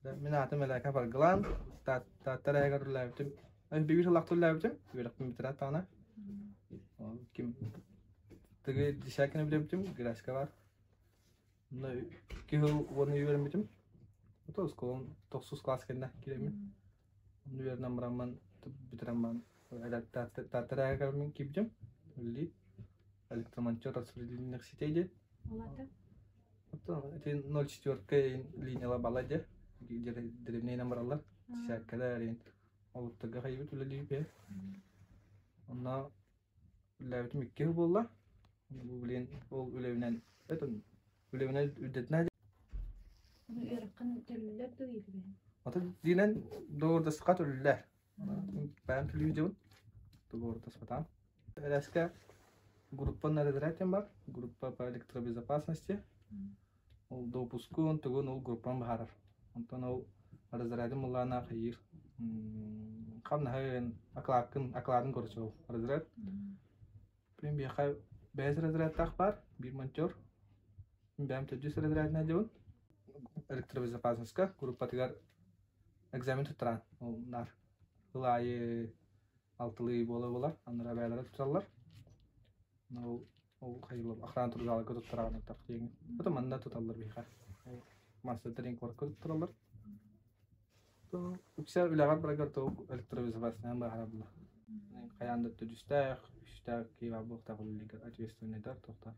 Мин аатым Элээкэ Баргылаан, Таатта эрээйигэр үлэлээбитим. Биир сыллаахта үлэлээбитим, үөрэхпин бүтэрээт даҕаны. Ким тыгы десятина билэбитим, Гераська бар. Онно 2 сыл уонна үөрэммитим. Ото оскуолам тохсус класс кэннэ киирэммин. Онно үөрэнэн бараммын, бүтэрэн баран Таатта эрээйигэр мин киирбитим. Үлэлии. Электромонтер распределительных сетей диэн. Ол аата? Оттон ити 0,4 линиялар балай дьэ, дэриэбинэйинэн бараллар. Десяткалар эриэн олуттарга хайыбыт үлэлиибит. Онно үлэлээбитим 2 сыл буолла. Бу билигин ол үлэбинэн это үлэбинэн үрдэтинэ Үөрэххин төлүүллэр дуу или Атын диинэн доҕордосхат үллэр. Бэйэм төлүүдүбүн. Доҕордоспатаам. Эрэскэ группа надзиратель бар, группа по электробезопасности. Ол допускун, тугун ол группам баһарар. Онтон ол разрядым ыллаана хайыыр. Хамнаһын, акылааккын, акылаатын короче ол разряд. Блин, биэхэ бэйэс разрядтаах бар, биир монтер. Бэйэм төрдүс разрядына дьабын. Электробезопасностька группатыгар экзамен туттаран ол наар ыл аайы алтылыы буола-буола анараа бэйэлэрэ туталлар. Ол ол хайыллар охрана трудаларга туттараҕын тах диэҥ. Это манна туталлар биһиэхэ. Мастер куоракка туттараллар. Үксэ үлэҕэр бараргар то электробезопасность баһараллар. Хайаан да төрдүстээх, үстээх киһи баар буолуохтаах үлэлииргэ ответственныйдар, туохтар.